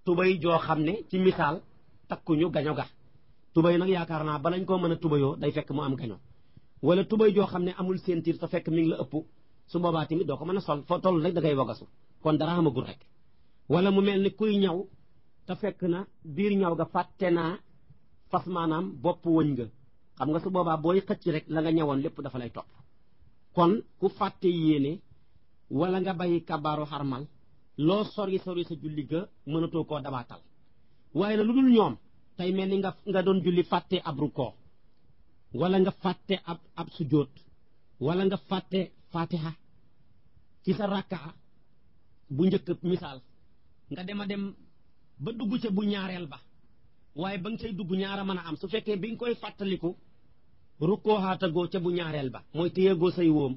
tubay joo xam ne ci misaal takkuñu gaño ga tubay nag yaakaar naa balañ koo mën a tubayoo day fekk mu am gaño wala tubay joo xam ne amul ceinture te fekk mi ngi la ëpp su boobaa tamit doo ko mën a sol foo toll rek da ngay wagasu kon dara xamagul rek wala mu mel ni kuy ñaw te fekk na biir ñaw ga fàtte naa fas maanaam bopp wëñ nga xam nga su boobaa booy xëcc rek la nga ñawoon lépp dafa lay topp kon ku fàtte yéene wala nga bàyyi kabaaru xarmal loo sori sori sa julli ga mënatoo koo dabaatal waaye na lu dul ñoom tey mel ni nga doon julli fàtte ab rukkoo wala nga fàtte ab sujjóot wala nga fàtte fatiha ci sa rakkaa bu njëkk misaal nga dem ba dugg ca bu ñaareel ba waaye ba nga cay dugg ñaara mën a am su fekkee bi nga koy fàttaliku rukkoo xaatagoo ca bu ñaareel ba mooy téyegoo say wóom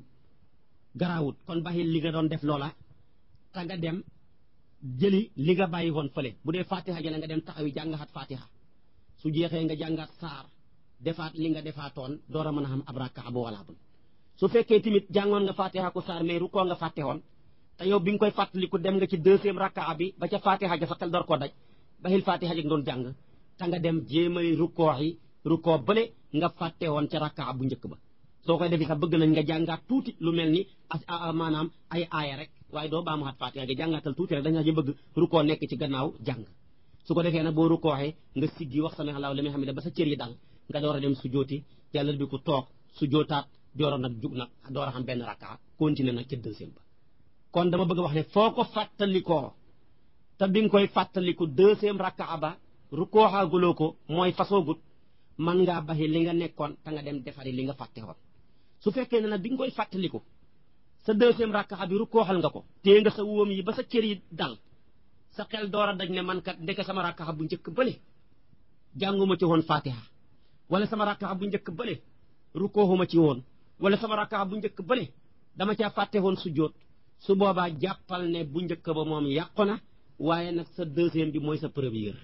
garaawut kon baxil li nga doon def loola te nga dem jëli li nga bàyyi woon fële bu dee fatiha jële nga dem taxawi jàngaxat fatiha su jeexee nga jàngaat saar defaat li nga defaatoon door a mën a xam ab rakka bu walaabul su fekkee tamit jàngoon nga fatiha ko saar mais rukkoo nga fàtte woon te yow bi nga koy fàttaliku dem nga ci deuxième rakka bi ba ca fatiha ja sa xel door koo daj baxil fatiha ja doon jàng te nga dem jéemay rukkoo bële nga fàtte woon ca rakka bu njëkk ba soo koy defi sax bëgg nañ nga jàngaat tuuti lu mel ni maanaam ay aaya rek waaye doo baamuwaat fatiha ga jàngaatal tuuti rek dañaa bëgg rukkoo nekk ci gannaaw jàng su ko defee nag boo rukkooxee nga siggi wax sami Allahu liman hamidah ba sa cër yi dal nga door a dem sujooti yàlla bi ku toog sujootaat door a nag jug nag door a xam benn rakka continuer nag ca deuxième ba kon dama bëgg wax ne foo ko fàttalikoo te bi nga koy fàttaliku deuxième rakka ba rukkooxaaguloo ko mooy fasoogut man ngaa baxi li nga nekkoon te nga dem defari li nga fàtte woon su fekkee ne nag bi nga koy fàttaliku sa deuxième rakka bi rukkooxal nga ko téye nga sa wóom yi ba sa cër yi dal sa xel door a daj ne man kat ndeke sama rakka bu njëkk bële jànguma ci woon fatiha wala sama rakka bu njëkk bële rukkooxuma ci woon wala sama rakka bu njëkk bële dama caa fàtte woon sujjóot su boobaa jàppal ne bu njëkk ba moom yàqu na waaye nag sa deuxième bi mooy sa première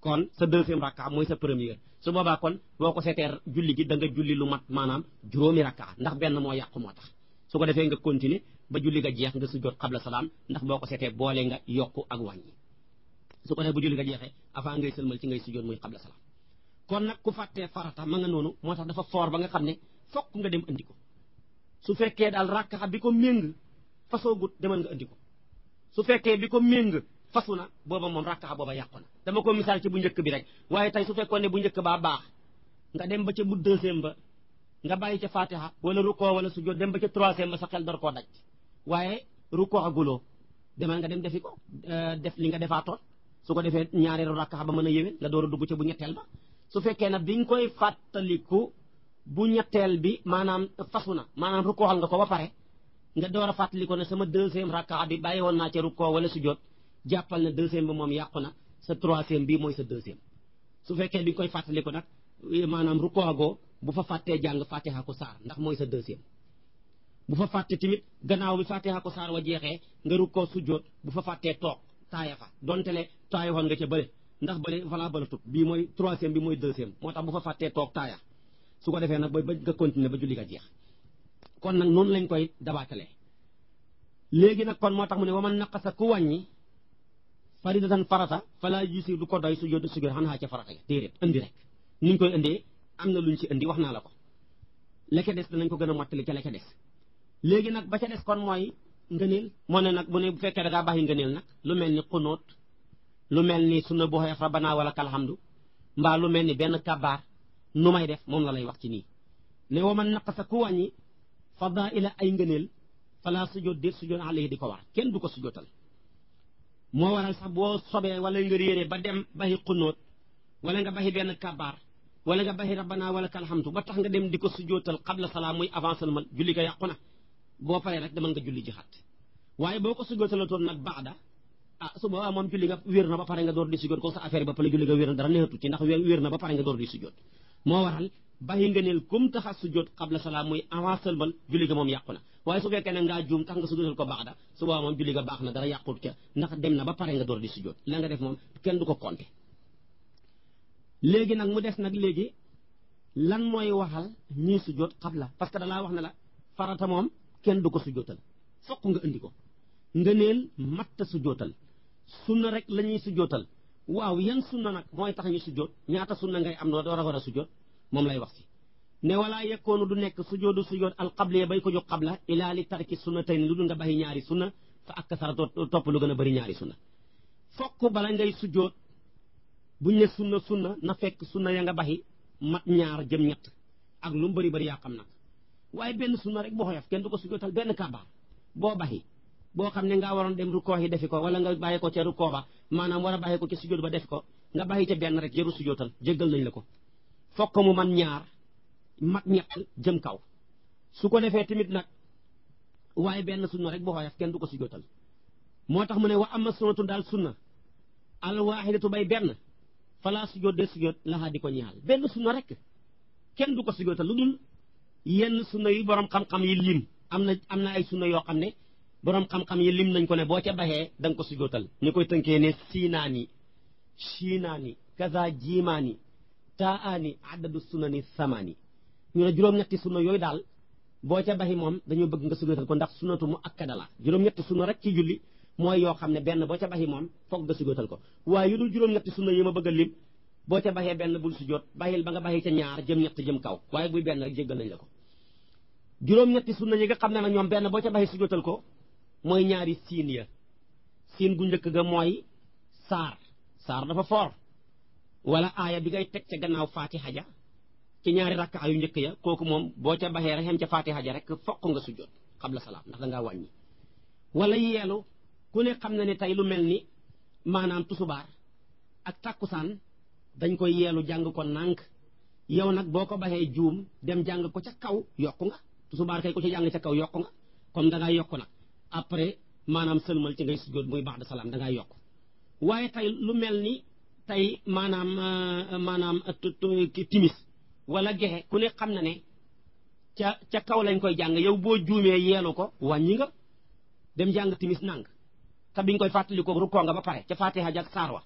kon sa deuxième rakka mooy sa première su boobaa kon boo ko seetee julli gi da nga julli lu mat maanaam juróomi rakka ndax benn moo yàqu moo tax su ko defee nga continuer ba julli ga jeex nga sujjóot xabla salaam ndax boo ko seetee boole nga yokku ak wàññi su ko defee bu julli ga jeexee avant ngay sëlmal ci ngay sujjóot muy xabla salaam kon nag ku fàttee farata ma nga noonu moo tax dafa foor ba nga xam ne fokk nga dem andi ko su fekkee daal rakka bi ko méng fasoo gut demal nga andi ko su fekkee bi ko méng fasu na booba moom rakka booba yàqu na dama ko misaal ci bu njëkk bi rek waaye tey su fekkoon ne bu njëkk baa baax nga dem ba ca bu deuxième ba nga bàyyi ca fatiha wala rukkoo wala sujjóot dem ba ca troisième ba sa xel door koo daj waaye rukkoo aguloo demal nga dem defi ko def li nga defaatoon su ko defee ñaareelu rakka ba mën a yéwén nga door a dugg ca bu ñetteel ba su fekkee nag bi nga koy fàttaliku bu ñetteel bi maanaam fasu na maanaam rukkooxal nga ko ba pare nga door a fàttaliku ne sama deuxième rakka bi bàyyi woon naa ca rukkoo wala sujjóot jàppal ne deuxième bi moom yàqu na sa troisième bii mooy sa deuxième su fekkee bi nga koy fàttaliku nag maanaam rukkoo bu fa fàttee jàng fatiha ko saar ndax mooy sa deuxième bu fa fàtte tamit gannaaw bi fatiha ko saar wa jeexee nga rukkoo sujjóot bu fa fàttee toog taaya fa donte le taaya woon nga ca bële ndax bële voilà bala tub bii mooy troisième bi mooy deuxième moo tax bu fa fàttee toog taaya su ko defee nag ba nga continuer ba julli ga jeex kon nag noonu lañ koy dabaatalee léegi nag kon moo tax mu ne waman naqasa ku wàññi faridatan farata fala yusi du ko doy sujjóot xanaa ca farata ga déedéet indi rek niñ koy indee am na luñ ci indi wax naa la ko la ca des danañ ko gën a mottali ca la ca des léegi nag ba ca des kon mooy ngëneel moo ne nag bu ne bu fekkee da ngaa bàyyi ngëneel nag lu mel ni xunóot lu mel ni sunna bu xeex rabbana wala kalhamdu mbaa lu mel ni benn kabaar nu may def moom la lay wax ci nii ne wa man naqasa ku wàññi fadaila ay ngëneel fala sujjóot déet sujjóot alayhi di ko war kenn du ko sujjóotal moo waral sax boo sobee wala nga réeree ba dem baxi xunóot wala nga baxi benn kabaar wala nga baxi rabbana wala kalhamdu ba tax nga dem di ko sujjóotal xabla salaam muy avancement julli ga yàqu na boo paree rek demal nga julli ji xat waaye boo ko sujjóotalatoon nag baada su boobaa moom julli nga wér na ba pare nga door di sujjóot ko sa affaire ba pare julli nga wér na dara neexatu ci ndax wér na ba pare nga door di sujjóot moo waral baxi ngëneel kum tax a sujjóot xabla salaam muy avancement julli ga moom yàqu na waaye su fekkee ne ngaa juum tax nga sujjóotal ko baada su boobaa moom julli ga baax na dara yàqut ca ndax dem na ba pare nga door di sujjóot la nga def moom kenn du ko compter léegi nag mu des nag léegi lan mooy waxal ñii sujjóot xabla parce que dalaa wax ne la farata moom kenn du ko sujjóotal fokk nga indi ko ngëneel matta sujjóotal sunna rek la ñuy sujjootal waaw yan sunna nag mooy tax ñu sujjoot ñaata sunna ngay am noo war a sujjoot moom lay wax si ne walaa yekkoonu du nekk sujjoodu sujjoot alqabliya bay ko jóg qabla ilaa li tarki sunnatayn lu dul nga baxi ñaari sunna fa ak sara topp lu gën a bëri ñaari sunna fokk bala ngay sujjoot buñ ne sunna na fekk sunna ya nga baxi mat ñaar jëm ñett ak lu mu bëri bëri yaa xam nag waaye benn sunna rek boo xoyof kenn du ko sujjootal benn kabaar boo baxi boo xam ne ngaa waroon dem rukkoo yi defi ko wala nga bàyyi ko ca rukkoo ba maanaam war a bàyyi ko ca sujjoot ba def ko nga bàyyi ca benn rek jëru sujjootal jéggal nañ la ko fokk mu man ñaar mat ñett jëm kaw su ko defee tamit nag waaye benn sunna rek boo xoyof kenn du ko sujjootal moo tax mu ne wa amma sunnatu daal sunna al waahidatu bay benn fala sujjoot de sujjoot laxaa di ko ñaal benn sunna rek kenn du ko sujjootal lu dul yenn sunna yi borom xam-xam yi lim am na ay sunna yoo xam ne borom xam-xam yi lim nañ ko ne boo ca baxee da nga ko sujjootal ñu koy tënkee ne siinaani shiinaani kaza jiimaani taaani addadu sunani samaani ñu ne juróom-ñetti sunna yooyu daal boo ca baxi moom dañoo bëgg nga sujjootal ko ndax sunnatu mu akkada la juróom-ñetti sunna rek ci julli mooy yoo xam ne benn boo ca baxi moom foog nga sujjootal ko waaye yu dul juróom-ñetti sunna yi ma bëgg a lim boo ca baxee benn bul sujjoot baxil ba nga baxi ca ñaar jëm ñett jëm kaw waaye buy benn rek jéggal nañ la ko juróom-ñetti sunna yi nga xam ne nag ñoom benn boo ca baxi sujjootal ko mooy ñaari siin ya siin gu njëkk ga mooy saar dafa foor wala aaya bi ngay teg ca gannaaw fatiha ja ci ñaari rakka yu njëkk ya kooku moom boo ca baxee rek xem ca fatiha ja rek fokk nga sujjoot xabla salaam ndax da ngaa wàññi wala yeelu ku ne xam na ne tey lu mel ni maanaam tusubaar ak takkusaan dañ koy yeelu jàng ko nànk yow nag boo ko baxee juum dem jàng ko ca kaw yokku nga tusubaar kay ko ci jàng ca kaw yokku nga comme da ngaa yokku nag après maanaam sëlmal ci ngay sujjoot muy ba'da salaam da ngaa yokk waaye tey lu mel ni tey maanaam timis wala gexe ku ne xam na ne ca kaw lañ koy jàng yow boo juumee yeelu ko wàññi nga dem jàng timis nàng te biñ koy fàttali ko rukkoo nga ba pare ca fatiha jak saar wa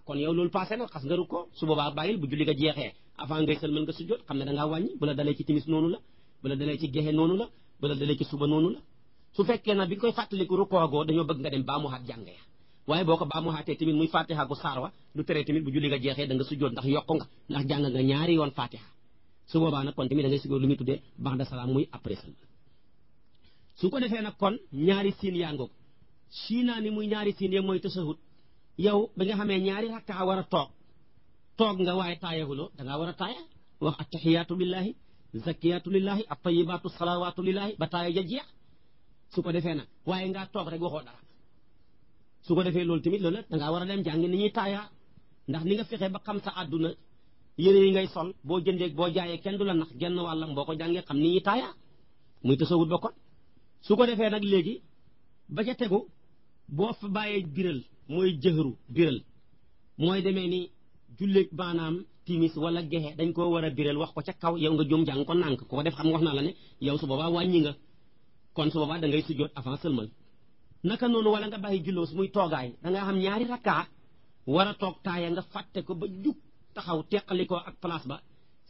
kon yow loolu passé na xas nga rukkoo su boobaa bàyyil bu julli nga jeexee avant ngay sëlmal nga sujjoot xam ne da ngaa wàññi bu la dalee ci timis noonu la bu la dalee ci gexe noonu la bu la dalee ci suba noonu la su fekkee na bi nga koy fàttaliku rukkoo dañoo bëgg nga dem baamuwaat jàng ya waaye boo ko baamuwaatee tamit muy fatiha gu saar wa du tere tamit bu julli nga jeexee da nga sujjoot ndax yokku nga ndax jàng nga ñaari yoon fatiha su boobaa nag kon tamit da ngay sujjoot lu muy tuddee ba'da salaam muy après sëlmal su ko defee nag kon ñaari siin yaa ngoog siinaani muy ñaari siin ya mooy tashahhud yow ba nga xamee ñaari rakka war a toog nga waaye taayahuloo da ngaa war a taaya wax attahiyaatu lillahi zakiyatu lillahi at-tayyibatu salawatu lillahi ba taaya ja jeex su ko defee nag waaye ngaa toog rek waxoo dara su ko defee loolu tamit loolu da ngaa war a dem jàng ni ñuy taaya ndax ni nga fexe ba xam sa àdduna yére yi ngay sol boo jëndee boo jaayee kenn du la nax genn wàllam boo ko jàngee xam ni ñuy taaya muy tasawut ba kon su ko defee nag léegi ba ca tegu boo fa bàyyee biral mooy jëhru biral mooy demee ni julleeg maanaam timis wala gexe dañ koo war a biral wax ko ca kaw yow nga jum jàng ko nànk ko def xam nga wax naa la ne yow su boobaa wàññi nga kon su boobaa da ngay sujjoot avant sëlmal naka noonu wala nga bàyyi julloo su muy toogaay da nga xam ñaari rakkaa war a toog taaya nga fàtte ko ba jug taxaw teqalikoo ak place ba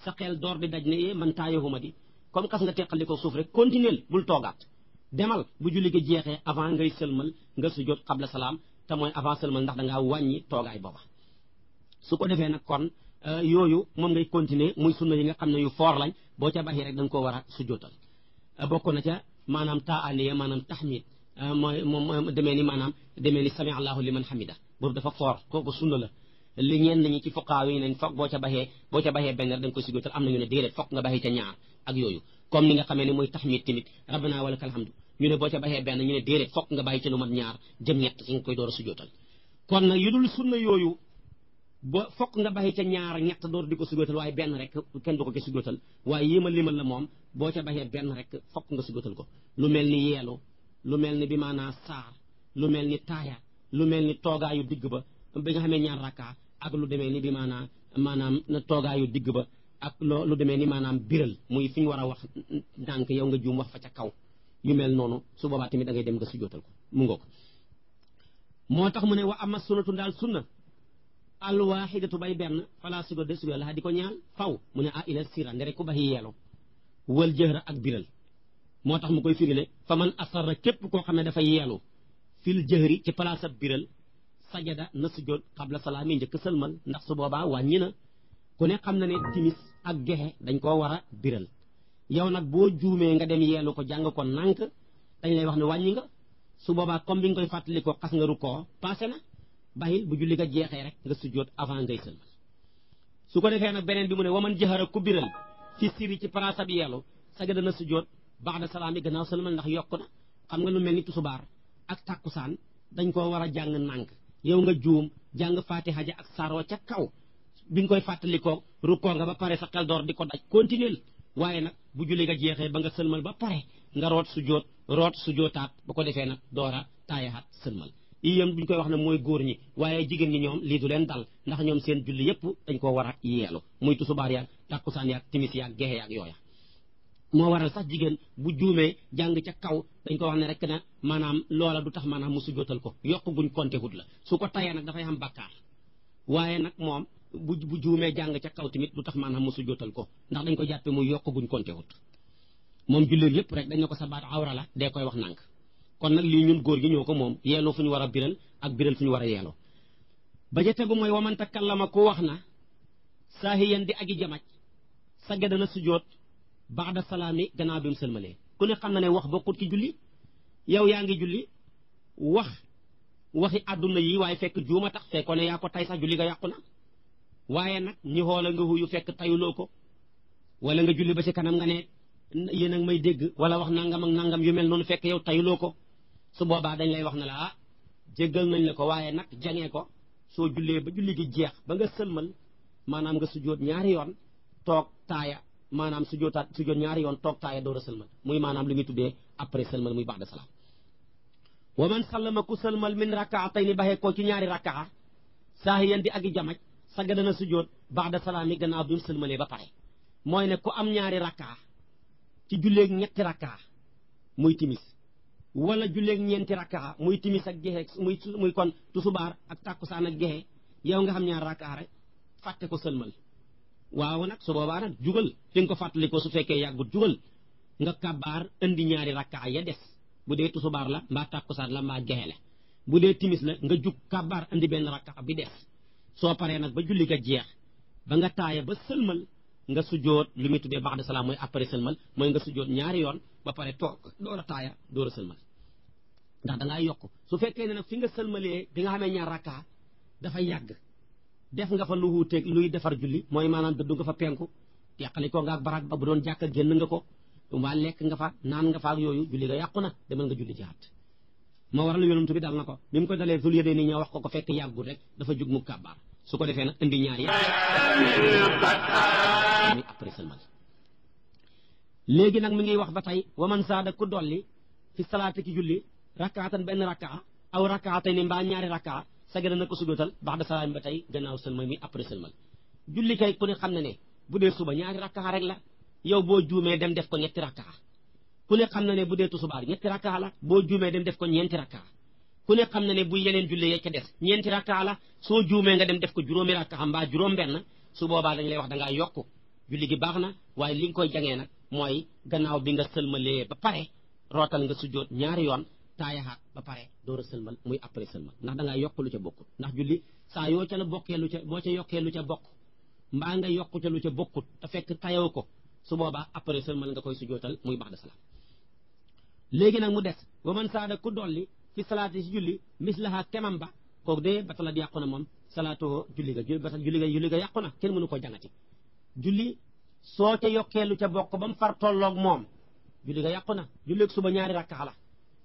sa xel door di daj ne man taayahuma di comme xas nga teqalikoo suuf rek continuel bul toogaat demal bu julli gi jeexee avant ngay sëlmal nga sujjoot xabla salaam te mooy avant sëlmal ndax da ngaa wàññi toogaay booba su ko defee nag kon yooyu moom ngay continuer muy sunna yi nga xam ne yu foor lañ boo ca baxee rek da nga koo war a sujjootal bokk na ca maanaam taaniya maanaam tahmid moom demee ni sami allahu liman hamida boobu dafa foor kooku sunna la li ñeen nañu ci fuqaaw yi ne foog boo ca baxee benn rek da nga koy sujjootal am na ñu ne déedéet foog nga baxee ca ñaar ak yooyu comme ni nga xamee ne mooy tahmid tamit rabbana wa lakal hamdu ñu ne boo ca baxee benn ñu ne déedéet foog nga bàyyi ca lu mat ñaar jëm ñett ci nga koy door a sujjootal kon nag yu dul sunna yooyu ba fokk nga baxee ca ñaar ñett door di ko sujjootal waaye benn rek kenn du ko ke sujjootal waaye yéema limal la moom boo ca baxee benn rek fokk nga sujjootal ko lu mel ni yeelu lu mel ni bi maanaa saar lu mel ni taaya lu mel ni toogaayu digg ba bi nga xamee ñaar rakkaa ak lu demee ni bi maanaam toogaayu digg ba ak lu demee ni maanaam biral muy fi ñu war a wax ndànk yow nga juum wax fa ca kaw yu mel noonu su boobaa tamit da ngay dem nga sujjootal ko mu ngoo ko moo tax mu ne wa ama sunnatu daal sunna alwaxidatu bay benn fala sugo de sugo la di ko ñaal faw mu ne ila sira ndere ku baxi yeelu wal jëhra ak biral moo tax mu koy firile fa man asarra képp koo xam ne dafa yeelu fil jëhri ci place ab biral sajada na sujjóot xabla salaami njëkk sëlmal ndax su boobaa wàññi na ku ne xam na ne timis ak gexe dañ koo war a biral yow nag boo juumee nga dem yeelu ko jàng ko nànk dañ lay wax ne wàññi nga su boobaa comme bi nga koy fàttali ko xas nga rukkoo passé na bàyyil bu julli nga jeexee rek nga sujjóot avant ngay sëlmal su ko defee nag beneen bi mu ne waman jëxara ku biral fi siri ci place bi yeelu sajada na sujjóot ba'da salaami gannaaw sëlmal ndax yokk na xam nga lu mel ni tusubaar ak tàkkusaan dañ koo war a jàng nànk yow nga juum jàng fatiha ja ak saaroo ca kaw bi nga koy fàttali ko rukkoo nga ba pare sa xel door di ko daj continuel waaye nag bu julli nga jeexee ba nga sëlmal ba pare nga root sujjóotaat ba ko defee nag doora taayaxaat sëlmal yéen bu ñu koy wax ne mooy góor ñi waaye jigéen ñi ñoom lii du leen dal ndax ñoom seen julli yépp dañ koo war a yeelu muy tusubaar yaag tàkkusaan yaag timis yaag gexe yaag yooya moo waral sax jigéen bu juumee jàng ca kaw dañ ko wax ne rek na maanaam loola du tax maanaam mu sujjóotal ko yokk guñ konte hut la su ko tayee nag dafay am bakkaar waaye nag moom bu juumee jàng ca kaw tamit du tax maanaam mu sujjóotal ko ndax dañ ko jàppe muy yokk guñ konte hut moom julleen yépp rek dañ ne ko sa baat awra la dee koy wax nànk kon nag lii ñun góor gi ñoo ko moom yeeloo fu ñu war a biral ak biral fu ñu war a yeeloo ba ja tegu mooy waman takallama ku wax na saahiyan di agi jamaj sajada na sujjóot ba'da salaami gannaaw bi mu sëlmalee ku ne xam na ne wax bokkut ci julli yow yaa ngi julli waxi àdduna yi waaye fekk juuma tax fekkoon ne yaa ko tay sax julli nga yàqu na waaye nag ñi xoola nga huyu fekk tayuloo ko wala nga julli ba ci kanam nga ne yéen a ngi may dégg wala wax nangam ak nangam yu mel noonu fekk yow tayuloo ko su boobaa dañ lay wax ne la ah jéggal nañ la ko waaye nag jangee ko soo jullee ba julli gi jeex ba nga sëlmal maanaam nga sujjóot ñaari yoon toog taaya maanaam sujjóot ñaari yoon toog taaya door a sëlmal muy maanaam li muy tuddee après sëlmal muy ba'da salaam wa man sallama ku sëlmal min rakaatayni baxee koo ci ñaari rakaa saahiyan di agi jamaj sagada na sujjóot ba'da salaam yi gannaaw bi mu sëlmalee ba pare mooy ne ku am ñaari rakaa ci julleeg ñetti rakaa muy timis wala julleeg ñeenti rakaa muy timis ak gexe muy kon tusubaar ak tàkkusaan ak gexe yow nga xam ñaari rakaa rek fàtte ko sëlmal waaw nag su boobaa nag jugal fi nga ko fàttali ko su fekkee yàggut jugal nga kabaar indi ñaari rakkaa ya des bu dee tusubaar la mbaa tàkkusaan la mbaa gexe la bu dee timis la nga jug kabaar indi benn rakkaa bi des soo paree nag ba julli ga jeex ba nga taaya ba sëlmal nga sujjóot li muy tuddee ba'da salaam mooy après sëlmal mooy nga sujjóot ñaari yoon ba pare toog door a taaya door a sëlmal ndax dangaa yokk su fekkee ne nag fi nga sëlmalee bi nga xamee ñaar rakkaa dafa yàgg def nga fa lu wuuteeg luy defar julli mooy maanaam dëddu nga fa penku yàqali ko nga ak barak ba bu doon jàkka génn nga ko waa lekk nga fa naan nga fa ak yooyu julli nga yàqu na demal nga julli jihaat moo waral yonent bi dal na ko bi mu ko dalee Zul Yadayni ñëw wax ko fekk yàggul rek dafa jug mu kàbbaar su ko defee nag indi ñaar yi après sëlmal léegi nag mi ngi wax ba tey waman saada ku dolli fi salaati ci julli rakkaatan benn rakkaa aw rakkaatay ni mbaa ñaari rakkaa sagada na ko sujjóotal ba'da salaam ba tey gannaaw sëlmal mi après sëlmal julli kay ku ne xam na ne bu dee suba ñaari rakkaa rek la yow boo juumee dem def ko ñetti rakkaa ku ne xam na ne bu dee tusubaar ñetti rakkaa la boo juumee dem def ko ñeenti rakkaa ku ne xam na ne bu yeneen julli yee ca des ñeenti rakkaa la soo juumee nga dem def ko juróomi rakkaa mbaa juróom benn su boobaa dañ lay wax da ngaa yokku julli gi baax na waaye li nga koy jangee nag mooy gannaaw bi nga sëlmalee ba pare rootal nga sujjóot ñaari yoon taayaxaat ba pare door a sëlmal muy après sëlmal ndax da ngaa yokk lu ca bokkut ndax julli saa yoo ca la bokkee lu ca boo ca yokkee lu ca bokk mbaa nga yokku ca lu ca bokkut te fekk tayoo ko su boobaa après sëlmal nga koy sujjóotal muy ba'da salaam léegi nag mu des wa man saada ku dolli fi salaati si julli mislaha kemam ba kooku dee batala di yàqu na moom salaatoo julli ga yàqu na kenn mënu ko jangati julli soo ca yokkee lu ca bokk ba mu far tolloog moom julli ga yàqu na julleeg suba ñaari rakkaa la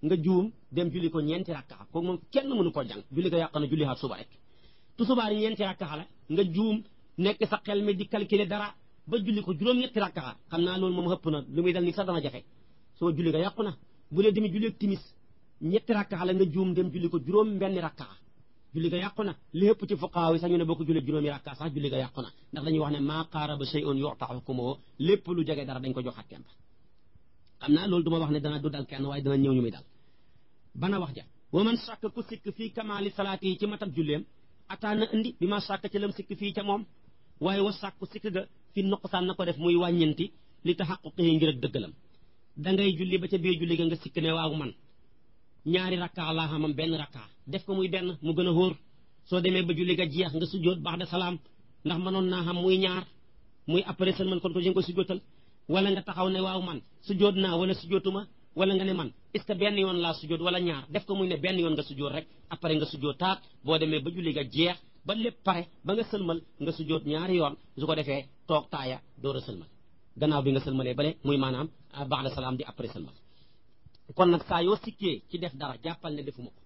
nga juum dem julli ko ñeenti rakkaa kooku moom kenn mënu ko jàng julli ga yàqu na julli xaat suba rek tusubaar ñeenti rakkaa la nga juum nekk sa xel mi di calculer dara ba julli ko juróom-ñetti rakkaa xam naa loolu moom xëpp na lu muy dal ni sax dana jafe soo julli ga yàqu na bu dee demi julleeg timis ñetti rakkaa la nga juum dem julli ko juróom benn rakkaa julli ga yàqu na li ëpp ci fuqaaw yi sax ñu ne boo ko jullee juróomi rakkaa sax julli ga yàqu na ndax dañuy wax ne maa qaaraba shay'un yu'ta hukmuhu lépp lu jege dara dañ ko joxaat kenn xam naa loolu du ma wax ne dana du dal kenn waaye dana ñëw ñu muy dal bana wax ja wa man sàkk ku sikk fii kamaali salaati yi ci matab julleem ataana indi bi ma sàkk ci lam sikk fii ca moom waaye wa sàkku sikk ga fi nuqsaan na ko def muy wàññenti li tahaqquqi ngir ak dëggalam da ngay julli ba ca biir julli ga nga sikk ne waaw man ñaari rakkaa laa xamam benn rakkaa def ko muy benn mu gën a hóor soo demee ba julli ga jeex nga sujjóot ba'da salaam ndax mënoon naa xam muy ñaar muy après sëlmal kon ko jëm ko sujjóotal wala nga taxaw ne waaw man sujjóot naa wala sujjóotuma wala nga ne man est-ce que benn yoon laa sujjóot wala ñaar def ko muy ne benn yoon nga sujjóot rek après nga sujjóotaat boo demee ba julli ga jeex ba lépp pare ba nga sëlmal nga sujjóot ñaari yoon su ko defee toog taaya door a sëlmal gannaaw bi nga sëlmalee bale muy maanaam ba'da salaam di après sëlmal kon nag saa yoo sikkee ci def dara jàppal ne defuma ko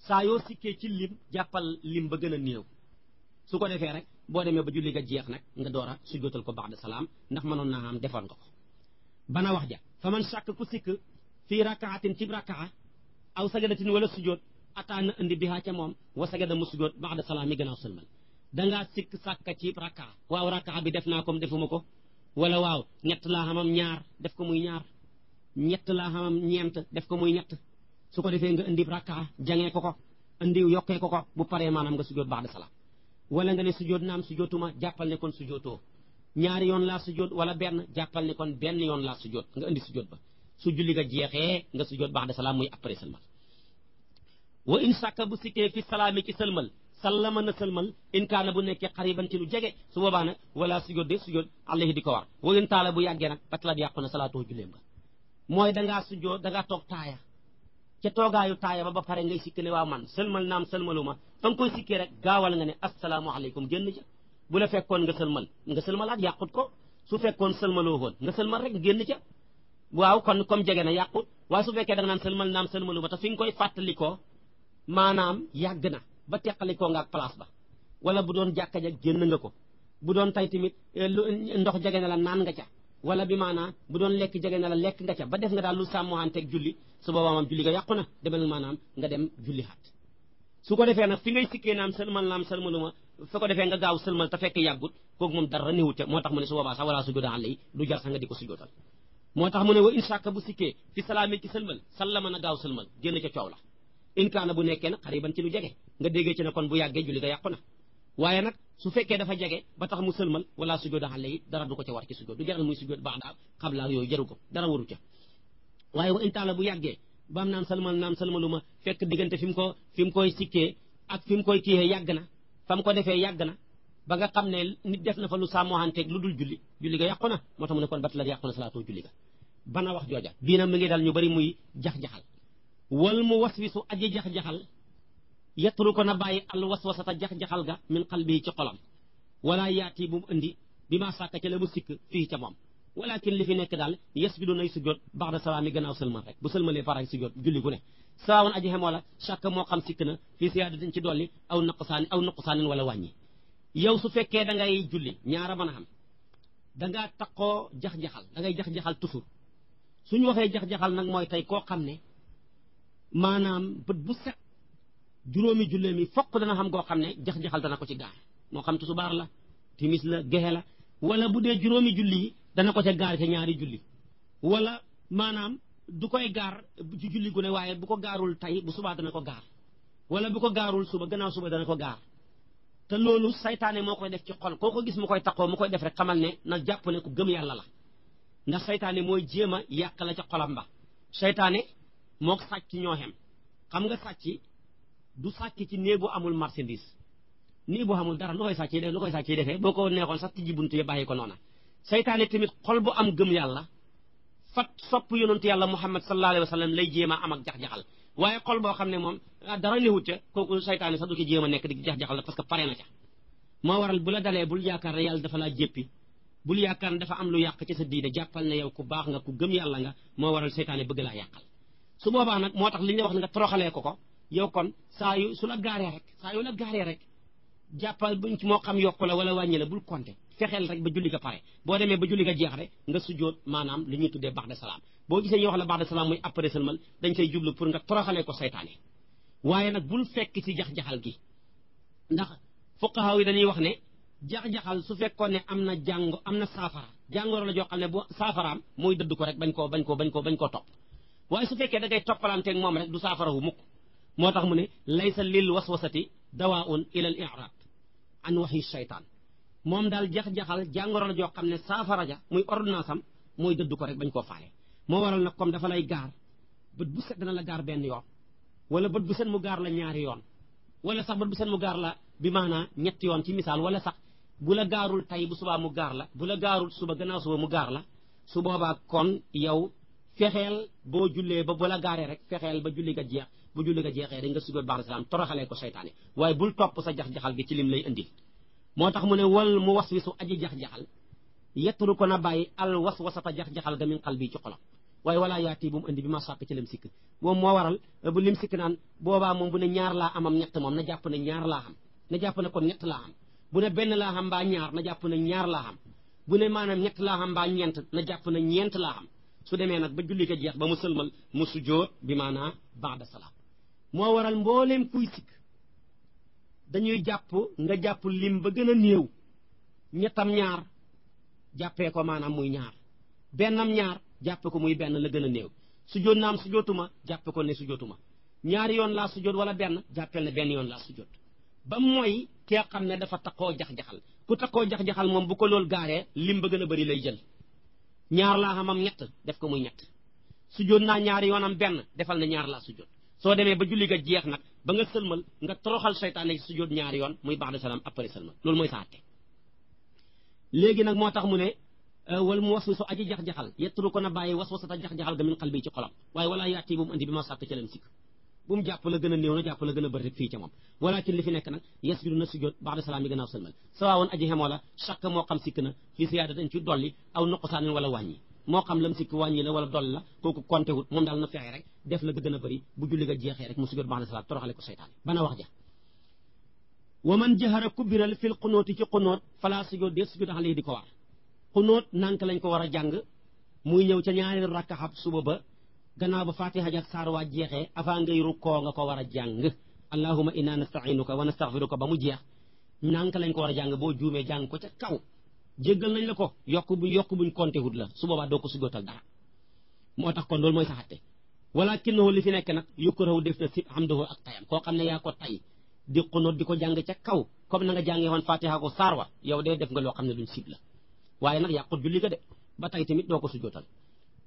saa yoo sikkee ci lim jàppal lim ba gën a néew su ko defee rek boo demee ba julli ga jeex nag nga door a sujjóotal ko ba'da salaam ndax mënoon naa am defoon nga ko bana wax ja fa man sàkk ku sikk fii rakaatin ci rakaa aw sagadatin wala sujjóot ataana indi bihaa ca moom wa sagada mu sujjóot ba'da salaam yi gannaaw sëlmal dangaa sikk sàkka ci rakaa waaw rakaa bi def naa comme defuma ko wala waaw ñett laa xamam ñaar def ko muy ñaar ñett laa xamam ñeent def ko muy ñett su ko defee nga indi rakaa jangee ko indi yokkee ko bu paree maanaam nga sujjóot ba'da salaam wala nga ne sujjóot naam sujjóotuma jàppal ne kon sujjóotoo ñaari yoon laa sujjóot wala benn jàppal ne kon benn yoon laa sujjóot nga indi sujjóot ba su julli ga jeexee nga sujjóot ba'da salaam muy après sëlmal wa in sàkka bu sikkee fi salaami ci sëlmal sallama na sëlmal in kaana bu nekkee xariban ci lu jege su boobaa nag wala sujjóot de sujjóot alayhi di ko war wa in taala bu yàggee nag batalat yàqu na salaatoo julleem nga mooy dangaa sujjóot dangaa toog taaya ca toogaayu taaya ba pare ngay sikki ne waaw man sëlmal naam sëlmaluma fa nga koy sikkee rek gaawal nga ne asalaamaaleykum génn ca bu la fekkoon nga sëlmalaat yàqut ko su fekkoon sëlmaloo woon nga sëlmal rek génn ca waaw kon comme jege na yàqut waaye su fekkee da nga naan sëlmal naam sëlmaluma te fi nga koy fàttalikoo maanaam yàgg na ba teqalikoo nga ak place ba wala bu doon jàkka ja génn nga ko bu doon tay tamit ndox jege na la naan nga ca wala bi maanaam bu doon lekk jege na la lekk nga ca ba def nga daal lu sàmmohanteeg julli su boobaa moom julli nga yàqu na demal maanaam nga dem julli xaat su ko defee nag fi ngay sikkee naam sëlmaluma su ko defee nga gaaw sëlmal te fekk yàggut kooku moom dara néewu ca moo tax mu ne su boobaa sax wala sujjóoda alay du jar sax nga di ko sujjóotal moo tax mu ne wa in shakka bu sikkee fi salaami ci sëlmal sallama na gaaw sëlmal génn ca coow la in kaana bu nekkee nag xariban ci lu jege nga déggee ci ne kon bu yàggee julli nga yàqu na waaye nag su fekkee dafa jege ba tax mu sëlmal wala sujjóoda alay dara du ko ca war ci sujjóot du jaral muy sujjóot baax daal xabla yooyu jaru ko dara waru ca waaye wa in taala bu yàggee ba am naan sëlmal naam sëlmaluma fekk diggante fi mu koy sikkee ak fi mu koy kiiyee yàgg na fa mu ko defee yàgg na ba nga xam ne nit def na fa lu sàmmohanteeg lu dul julli ga yàqu na moo tax mu ne kon bat la yàqu na salaatoo julli ga bana wax jooja bii nag mi ngi dal ñu bari muy jax-jaxal wal mu waswisu aji jax-jaxal yettulu ko na bàyyi al waswasata jax-jaxal ga min qalbi ci xolam wala yaati bu mu indi bi maa sàkka ca la mu sikk fii ca moom walakin li fi nekk daal yes bi du nay sujjóot ba'da salaam yi gannaaw sëlmal rek bu sëlmalee pare sujjóot julli gu ne sawaawoon aji xem wala chaque moo xam sikk na fii siyaadatin ci dolli aw nuqsaanin wala wàññi yow su fekkee da ngay julli ñaara mën a xam dangaa taqoo jax-jaxal da ngay jax-jaxal toujours suñu waxee jax-jaxal nag mooy tey koo xam ne maanaam bët bu set juróomi jullee mi fokk dana xam koo xam ne jax-jaxal dana ko ci gaar moo xam tusubaar la timis la gexe la wala bu dee juróomi julli yi dana ko ca gaar ca ñaari julli wala maanaam du koy gaar ci julli gu ne waaye bu ko gaarul tey bu subaa dana ko gaar wala bu ko gaarul suba gannaaw suba dana ko gaar te loolu saytaane moo koy def ci xol koo ko gis mu koy taqoo mu koy def rek xamal ne na jàpp ne ku gëm yàlla la ndax saytaane mooy jéem a yàq la ca xolam ba saytaane mook sàcc ñoo xem xam nga sàcc du sàcc ci néegu amul marchandise nii bu amul dara lu koy sàcc yi defee boo ko neexoon sax tijji buntu yi bàyyi ko noona saytaane tamit xol bu am gëm yàlla fat sopp yonentu yàlla muhammad sallallahu alayhi wa sallam lay jéem a am ak jax-jaxal waaye xol boo xam ne moom dara newut ca kooku saytaane sax du ci jéem a nekk di jax-jaxal la parce que pare na ca moo waral bu la dalee bul yaakaar ne yàlla dafa laa jéppi bul yaakaar ne dafa am lu yàq ci sa diine jàppal ne yow ku baax nga ku gëm yàlla nga moo waral saytaane bëgg laa yàqal su boobaa nag moo tax li ñu wax ne nga toroxalee ko yow kon su la gaaree rek jàppal buñ ci moo xam yokku la wala wàññi la bul compter fexeel rek ba julli ga pare boo demee ba julli ga jeex rek nga sujjóot maanaam li ñuy tuddee ba'da salaam boo gisee ñu wax la ba'da salaam muy après sëlmal dañ say jublu pour nga toroxalee ko saytaane waaye nag bul fekk ci jax-jaxal gi ndax fuqaha yi dañuy wax ne jax-jaxal su fekkoon ne am na saafara jàngoro la joo xam ne bu saafaraam mooy dëdd ko rek bañ koo topp waaye su fekkee da ngay toppalanteeg moom rek du saafara wu mukk moo tax mu ne laysa lil waswasati dawaun ila al i'rab an waxyi shaytaan moom daal jax-jaxal jàngoro la joo xam ne saafara ja muy ordonnance am mooy dëdd ko rek bañ koo faale moo waral nag comme dafa lay gaar bët bu set dana la gaar benn yoon wala bët bu set mu gaar la ñaari yoon wala sax bët bu seen mu gaar la bi maanaa ñetti yoon ci misaal wala sax bu la gaarul tey bu subaa mu gaar la bu la gaarul suba gannaaw suba mu gaar la su boobaa kon yow fexeel boo jullee ba bu la gaaree rek fexeel ba julli ga jeex bu julli ga jeexee rek nga sujjóot ba'da salaam toroxalee ko seytaane waaye bul topp sa jax-jaxal gi ci lim lay indil moo tax mu ne wal mu waswisu aji jax-jaxal yetturu ko na bàyyi al waswasata jax-jaxal ga min qalbi ci xolam waaye walaa yaati bu mu indi bi ma sàkk ci lim sikk moom moo waral bu lim sikk naan boobaa moom bu ne ñaar laa amam ñett moom na jàpp ne ñaar laa xam na jàpp ne kon ñett laa xam bu ne benn laa xam mbaa ñaar na jàpp ne ñaar laa xam bu ne maanaam ñett laa xam mbaa ñeent na jàpp ne ñeent laa xam su demee nag ba julli ko jeex ba mu sëlmal mu sujjóot bi maanaa ba'da salaam moo waral mbooleem kuy sikk dañuy jàpp nga jàpp lim ba gën a néew ñettam ñaar jàppee ko maanaam muy ñaar bennam ñaar jàppe ko muy benn la gën a néew sujjóot naam sujjóotuma jàppe ko ne sujjóotuma ñaari yoon laa sujjóot wala benn jàppel ne benn yoon laa sujjóot ba mooy kee xam ne dafa takkoo jax-jaxal ku takkoo jax-jaxal moom bu ko loolu gaaree lim ba gën a bëri lay jël ñaar laa xamam ñett def ko muy ñett sujjóot naa ñaari yoonam benn defal na ñaar laa sujjóot soo demee ba julli ga jeex nag ba nga sëlmal nga toroxal seytaane ci sujjóot ñaari yoon muy ba'da salaam après sëlmal loolu mooy sa àtte léegi nag moo tax mu ne wal mu waswisu aji jax-jaxal yettulu ko na bàyyi waswasata jax-jaxal ga min qalbi ci xolam waaye walaa yaati bu mu andi bi ma sàkk ca leen sikk bu mu jàpp la gën a néew na jàpp la gën a bëri rek fii ca moom walakin li fi nekk nag yasjudu na sujjóot ba'da salaam yi gannaaw sëlmal sawaawoon aji xemoo la chaque moo xam sikk na fii siyaada dañ ci dolli aw nuqsaanin wala wàññi moo xam lam sikk wàññi la wala dolli la kooku konté wut moom daal na fexe rek def la gën a bëri bu julli ga jeexee rek mu sujjóot ba'da salaam toroxale ko seytaane bana wax ja wa man jahara ku biral fil xunooti ci xunóot fala sujjóot dee sujjóot alayhi di ko war xunóot nank lañ ko war a jàng muy ñëw ca ñaari rakkaxab suba ba gannaaw ba fatiha jak saar waa jeexee avant ngay rukkoo nga ko war a jàng allahumma inna nasta'inuka wa nastaghfiruka ba mu jeex nank lañ ko war a jàng boo juumee jàng ko ca kaw jéggal nañ la ko yokk buñ konté wut la su boobaa doo ko sujjóotal dara moo tax kon loolu mooy saxatte walakinahu li fi nekk nag yukrahu def na si hamdahu ak tayam koo xam ne yaa ko tay di xunóot di ko jàng ca kaw comme na nga jàngee woon fatiha ko saar wa yow dee def nga loo xam ne luñ sib la waaye nag yàqut julli ga de ba tey tamit doo ko sujjóotal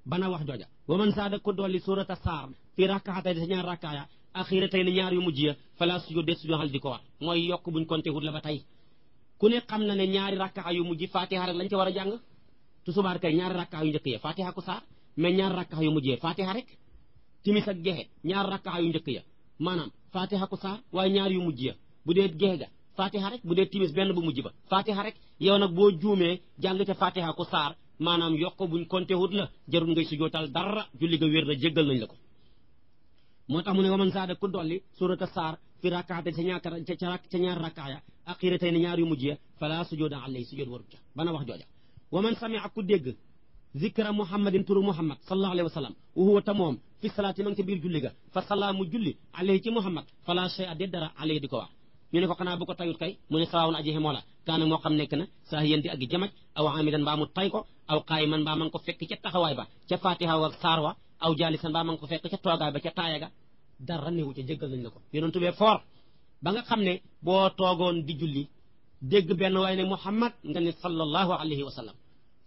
bana wax jooja wa man saada ko dolli surata saar fii rakkaatay sa ñaar rakkaaya axira tey ne ñaar yu mujj ya fala sujjóot de sujjóotal di ko war mooy yokk buñ konté wut la ba tey ku ne xam na ne ñaari rakkaa yu mujj fatiha rek lañ ca war a jàng tusubaar kay ñaari rakkaa yu njëkk ya fatiha ko saar mais ñaari rakkaa yu mujj ya fatiha rek timis ak gexe ñaari rakkaa yu njëkk ya maanaam fatiha ko saar waaye ñaar yu mujj ya bu dee gexe ga fatiha rek bu dee timis benn bu mujj ba fatiha rek yow nag boo juumee jàng ca fatiha ko saar maanaam yokk buñ konté wut la jarul ngay sujjóotal dara julli ga wér na jéggal nañ la ko moo tax mu ne waman saada ku dolli surata saar fi rakkaate ca ñaar rakkaaya axira tey ne ñaar yu mujj ya fala sujjóoda alayhi sujjóot warut ca bana wax jooja waman sami'a ku dégg zikra muhammadin turu muhammad sallallahu alayhi wa sallam wa huwa ta moom fi salaati ma ngi ca biir julli ga fa salla mu julli alayhi ci muhammad fala shay'a de dara alayhi di ko wax ñu ne ko xanaa bu ko tayut kay mu ne sawaawun aji xemoo la kaana moo xam nekk na saa yéen di ak jamaj aw amidan mbaa mu tay ko aw qaayiman mbaa ma ngi ko fekk ca taxawaay ba ca fatiha wa saar wa aw jaalisan mbaa ma ngi ko fekk ca toogaay ba ca taaya ga dara newu ca jéggal nañ la ko yonentu bee foor ba nga xam ne boo toogoon di julli dégg benn waaye ne muhammad nga ne sallallahu alayhi wa sallam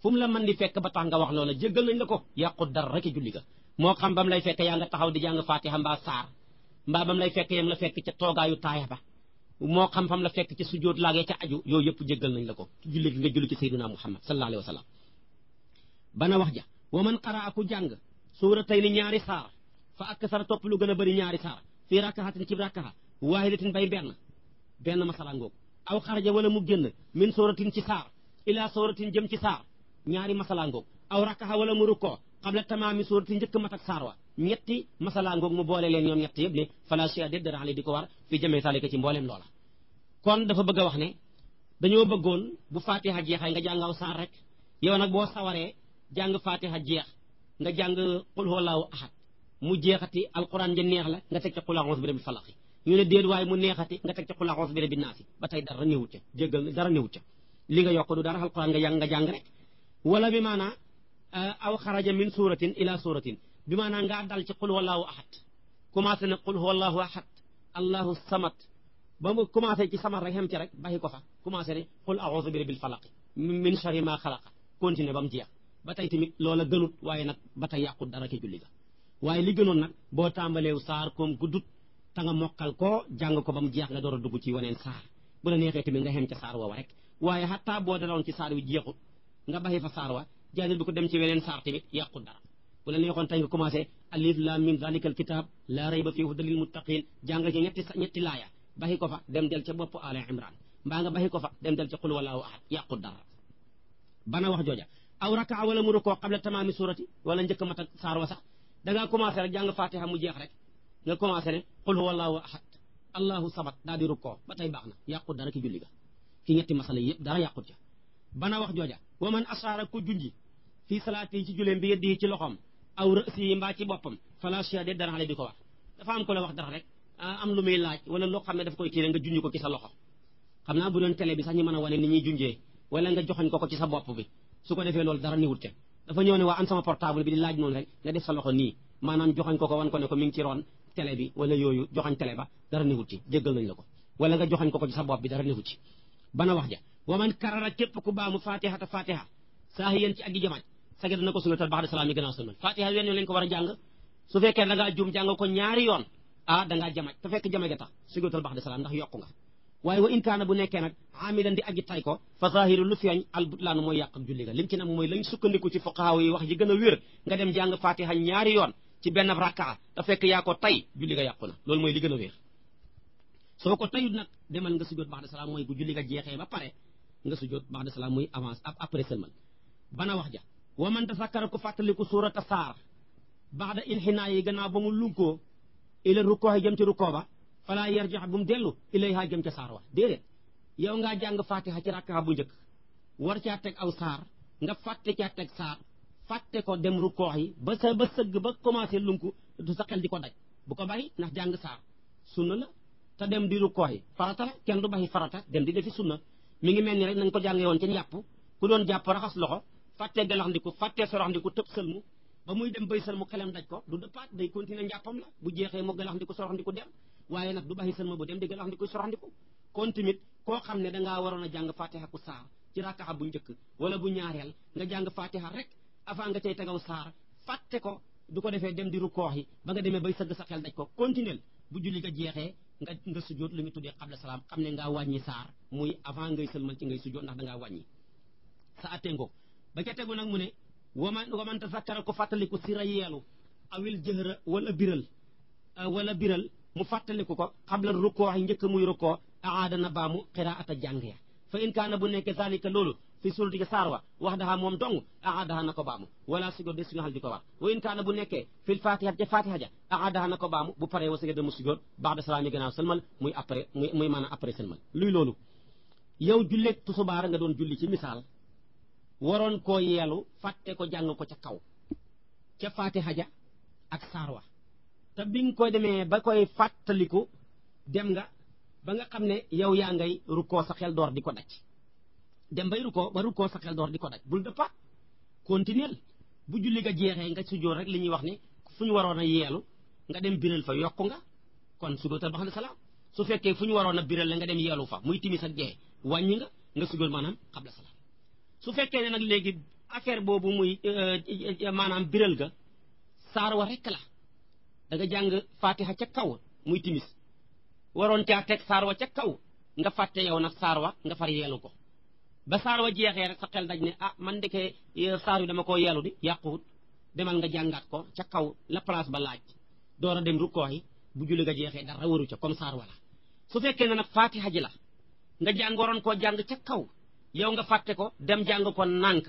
fu mu la mën di fekk ba tax nga wax loola jéggal nañ la ko yàqut dara rek julli ga moo xam ba mu lay fekk yaa nga taxaw di jàng fatiha mbaa saar mbaa ba mu lay fekk yam la fekk ca toogaayu taaya ba moo xam fam la fekk ci sujjóot laagee ca aju yooyu yëpp jéggal nañ la ko julli gi nga julli ci sayyidina muhammad sallallahu alayhi wa sallam bana wax ja wa man qaraa ku jàng suuratayni ñaari saar fa aksara topp lu gën a bëri ñaari saar fii rakkahatin ci rakkaha waahidatin bay benn masala ngoog aw xaraja wala mu génn min suratin ci saar ila suratin jëm ci saar ñaari masala ngoog aw rakkaha wala mu rukkoo qabla tamaami suratin njëkk mat ak saar wa ñetti masala ngoog mu boole leen ñoom ñett yëpp ne fala shay'a de dara di ko war fi jëmee salika ci mbooleem loola kon dafa bëgg a wax ne dañoo bëggoon bu fatiha jeexay nga jàngaw saar rek yow nag boo sawaree jàng fatiha jeex nga jàng qul huwallahu ahad mu jeexati alquran ja neex la nga teg ca qul a'udhu bi rabbil falaq ñu ne déet waaye mu neexati nga teg ca qul a'udhu bi rabbin naas ba tey dara néewut ca jéggal dara néewut ca li nga yokk du dara alquran nga jàng rek wala bi maanaa aw xaraja min suratin ila suratin bi maanaa ngaa dal ci qul huwallahu ahad commencé na qul huwallahu ahad allahu samad ba mu commencé ci samar rek xem ci rek baxi ko fa commencé ne qul a'udhu bi rabbil falaq min sharri ma xalaqa continué ba mu jeex ba tey tamit loola gënut waaye nag ba tey yàqut dara ci julli ga waaye li gënoon nag boo tàmbaleew saar koom guddut te nga mokkal ko jàng ko ba mu jeex nga door a dugg ci waneen saar bu la neexee tamit nga xem ca saar woowa rek waaye xataa boo daloon ci saar wi jeexut nga baxi fa saar wa jàng bi ko dem ci weneen saar tamit yàqut dara bu la neexoon tey nga commencé alif lam mim zalikal kitab la rayba fihi hudan lil muttaqin jàng ci ñetti laaya baxi ko fa dem del ca bopp Ala Imran mbaa nga baxi ko fa dem del ca qul wallahu ahad yàqut dara bana wax jooja aw rakaa wala mu rukoo qabla tamaami surati wala njëkk mat ak saar wa sax da ngaa commencé rek jàng fatiha mu jeex rek nga commencé ne qul huwallahu ahad allahu samad daal di rukkoo ba tey baax na yàqut dara ki julli ga ki ñetti masala yëpp dara yàqut ca bana wax jooja wa man ashaara ku junji fii salaati ci juleem bi yeddi ci loxoom aw rësi yi mbaa ci boppam fala shay'a de dara xale di ko wax dafa am ko la wax dara rek am lu muy laaj wala loo xam ne daf koy kii nga junj ko ci sa loxo xam naa bu doon télé bi sax ñu mën a wane ni ñuy junjee wala nga joxoñ ko ci sa bopp bi su ko defee loolu dara niwut ca dafa ñëw ne waa an sama portable bi di laaj noonu rek nga def sa loxo nii maanaam joxoñ ko wan ko ne ko mi ngi ci roon télé bi wala yooyu joxoñ télé ba dara niwut ci jéggal nañ la ko wala nga joxoñ ko ci sa bopp bi dara niwut ci bana wax ja wa man karara képp ku baamu fatihata fatiha saahiyan ci aggi jamaaj sage dana ko sunnatal ba'da salaam yi gannaaw sëlmal fatiha wenn yoon lañ ko war a jàng su fekkee da ngaa juum jàng ko ñaari yoon da ngaa jamaaj te fekk jamaaj ga tax sugatal ba'da salaam ndax yokku nga waaye wa in kaana bu nekkee nag amidan di aji tay ko fa zahiru lu feeñ al butlaanu mooy yàq ak julli ga lim ci nag mooy lañ sukkandiku ci fuqahaa yi wax ji gën a wér nga dem jàng fatiha ñaari yoon ci benn rakkaa te fekk yaa ko tay julli ga yàqu na loolu mooy li gën a wér soo ko tayut nag demal nga sujjóot ba'da salaam mooy bu julli ga jeexee ba pare nga sujjóot ba'da salaam muy avance après seulement bana wax ja wa man tasakkara ku fàttaliku suurata saar ba'da inxinaa yi gannaaw ba mu lunkoo ila rukkoo yi jëm ci rukkoo ba fala yarjax bu mu dellu ilayha jëm ca saar wa déedéet yow ngaa jàng fatiha ci rakka bu njëkk war caa teg aw saar nga fàtte caa teg saar fàtte ko dem rukkoo yi ba sëgg ba commencé lunku du sa xel di ko daj bu ko bàyyi ndax jàng saar sunna la te dem di rukkoo yi farata la kenn du bàyyi farata dem di defi sunna mi ngi mel ni rek nañ ko jàngee woon ci njàpp ku doon jàpp raxas loxo fàttee galaxndiku fàttee soroxndiku tëb sëlmu ba muy dem bay sëlmu xelam daj ko du dëppaat day continuer njàppam la bu jeexee mu galaxndiku soroxndiku dem waaye nag du bàyyi sëlma bu dem di galaxndiku soroxndiku kon tamit koo xam ne dangaa waroon a jàng fatiha ku saar ci rakkaxa bu njëkk wala bu ñaareel nga jàng fatiha rek avant nga cay tegaw saar fàtte ko du ko defee dem di rukkoo yi ba nga demee bay sëgg sa xel daj ko continuer bu julli nga jeexee nga sujjóot lu ñu tuddee qabla salaam xam ne ngaa wàññi saar muy avant ngay sëlmal ci ngay sujjóot ndax dangaa wàññi sa attengo ba ca tegu nag mu ne waman tasakkara ko fàttaliku sira yeelu awil jëhra wala biral mu fàttaliku ko xabla rukkoo yi njëkk muy rukkoo aadana baamu qiraata jàng ya fa in kaana bu nekkee zalika loolu fi surati saar wa wax daha moom dong aadaha na ko baamu wala sujjóot de su nga xal di ko war wa in kaana bu nekkee fil fatiha ja fatiha ja aadaha na ko baamu bu paree wa sujjóot de mu sujjóot ba'da salaam yi gannaaw sëlmal muy après muy maanaam après sëlmal luy loolu yow julleeg tusubaar nga doon julli ci misaal waroon koo yeelu fàtte ko jàng ko ca kaw ca fatiha ja ak saar wa te bi nga koy demee ba koy fàttaliku dem nga ba nga xam ne yow yaa ngay rukkoo sa xel door di ko daj dem bay rukkoo sa xel door di ko daj bul dëppaat continuer bu julli ga jeexee nga sujjóot rek li ñuy wax ne fu ñu waroon a yeelu nga dem biral fa yokku nga kon sujjóotal ba'da salaam su fekkee fu ñu waroon a biral la nga dem yeelu fa muy timis ak gee wàññi nga sujjóot maanaam qabla salaam su fekkee ne nag léegi affaire boobu muy maanaam biral ga saar wa rekk la da nga jàng fatiha ca kaw muy timis waroon caa teg saar wa ca kaw nga fàtte yow nag saar wa nga far yeelu ko ba saar wa jeexee rek sa xel daj ne man ndeke saar wi dama koo yeelu di yàquwut demal nga jàngaat ko ca kaw la place ba laaj door a dem rukkoo yi bu julli nga jeexee dara waru ca comme saar wala su fekkee ne nag fatiha ji la nga jàng waroon koo jàng ca kaw yow nga fàtte ko dem jàng ko nànk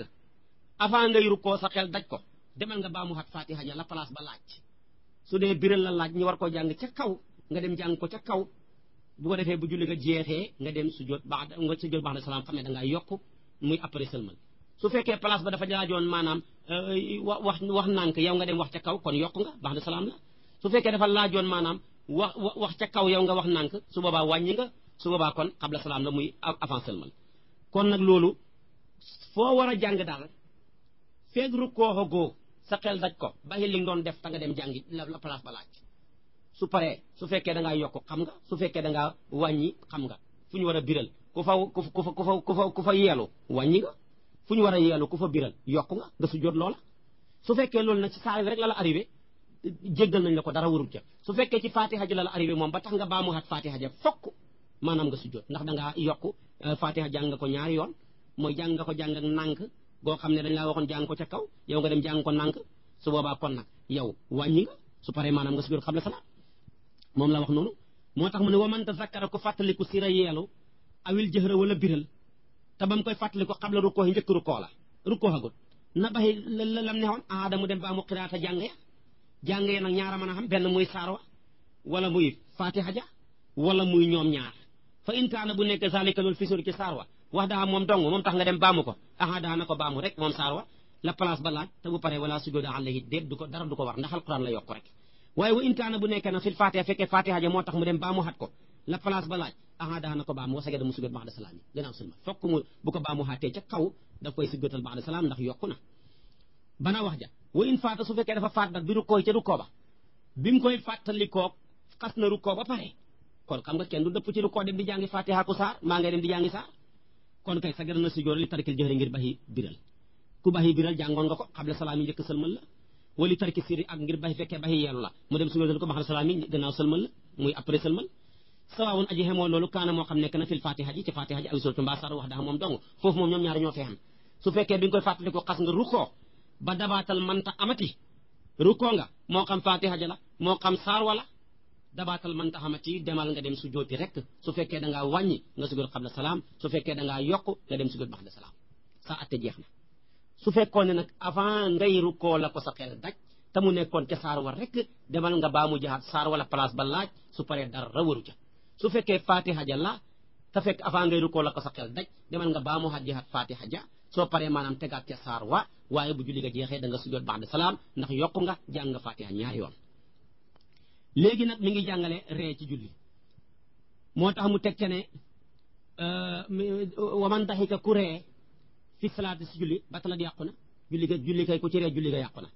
avant ngay rukkoo sa xel daj ko demal nga baamu xat fatiha ja la place ba laaj su dee biral la laaj ñu war koo jàng ca kaw nga dem jàng ko ca kaw bu ko defee bu julli nga jeexee nga dem sujjóot ba'da salaam xam ne da ngaa yokk muy après sëlmal su fekkee place ba dafa laajoon maanaam wax nànk yow nga dem wax ca kaw kon yokk nga ba'da salaam la su fekkee dafa laajoon maanaam wax ca kaw yow nga wax nànk su boobaa wàññi nga su boobaa kon qabla salaam la muy avant sëlmal kon nag loolu foo war a jàng daal feeg rukkoo goo sa xel daj ko bàyyi li nga doon def ta nga dem jàngi la place ba laaj su paree su fekkee da ngaa yokk xam nga su fekkee da ngaa wàññi xam nga fu ñu war a biral ku fa yeelu wàññi nga fu ñu war a yeelu ku fa biral yokk nga sujjóot loola su fekkee loolu nag ci saa rek la arrivé jéggal nañ la ko dara warul ca su fekkee ci fatiha ji la la arrivé moom ba tax nga baamuwaat fatiha ja fokk maanaam nga sujjóot ndax da ngaa yokk fatiha jàng nga ko ñaari yoon mooy jàng nga ko jàng ak nànk goo xam ne dañ laa waxoon jàng ko ca kaw yow nga dem jàng ko nànk su boobaa kon nag yow wàññi nga su paree maanaam nga sujjóot xabla salaam moom la wax noonu moo tax mu ne wa man tazakkara ko fàttaliku sira yeelu awil jëhra wala biral te ba mu koy fàttaliku xabla rukkoo yi njëkk rukkoo la rukkoo hagut na baxi lam neexoon aada mu dem ba mu xiraata jàng ya nag ñaara mën a xam benn muy saarwa wala muy fatiha ja wala muy ñoom ñaar fa in kaana bu nekk zalika loolu fisur ci saarwa wax daa moom dong moom tax nga dem baamu ko daa na ko baamu rek moom saarwa la place ba laaj te bu paree wala sujuda alayhi déet du ko dara du ko war ndax alquran la yokk rek waaye wa in kaana bu nekkee na fil fatiha fekkee fatiha ja moo tax mu dem baamu xat ko la place ba laaj daa na ko baamu wa sagada mu sujud ba'da salaam yi gannaaw sulma fokk mu bu ko baamu xaatee ca kaw daf koy sujudal ba'da salaam ndax yokku na bana wax ja wa in faata su fekkee dafa faat nag bi rukkoo ca rukkoo ba bi mu koy fàttalikoo xas na rukkoo ba pare kon xam nga kenn du dëpp ci rukkoo dem di jàngi fatiha ku saar maa ngay dem di jàngi saar kon kay sagada na sujjóot li tarkil jëhri ngir baxi biral ku baxi biral jàngoon nga ko xabla salaam yi njëkk sëlmal la wali tarki sirri ak ngir baxi fekkee baxi yeelu la mu dem sujjóotal ko baxal salaam yi gannaaw sëlmal la muy après sëlmal sawaawun aji xemoo loolu kaana moo xam nekk na fil fatiha ji ci fatiha ji aw suratu mbaa saar wax daa moom dong foofu moom ñoom ñaari ñoo fee xam su fekkee bi nga koy fàttalikoo xas nga rukkoo ba dabaatal manta amati rukkoo nga moo xam fatiha ja la moo xam saar wala dabaatal manta amati demal nga dem sujjóoti rek su fekkee da ngaa wàññi nga sujjóot xabla salaam su fekkee da ngaa yokk nga dem sujjóot baxda salaam sa atte jeex na su fekkoon ne nag avant ngay rukkoo la ko sa xel daj te mu nekkoon ca saar wa rek demal nga baa mu jaxaat saar wala place ba laaj su paree dara waru ca su fekkee fatiha ja la te fekk avant ngay rukkoo la ko sa xel daj demal nga baa mu jaxaat fatiha ja soo paree maanaam tegaat ca saar wa waaye bu julli nga jeexee da nga sujjóot ba'da salaam ndax yokku nga jàng nga fatiha ñaari yoon léegi nag mi ngi jàngale ree ci julli moo tax mu teg ca ne waman daxika ku ree fi salaati si julli batalat yàqu na julli kay ku ci ree julli nga yàqu na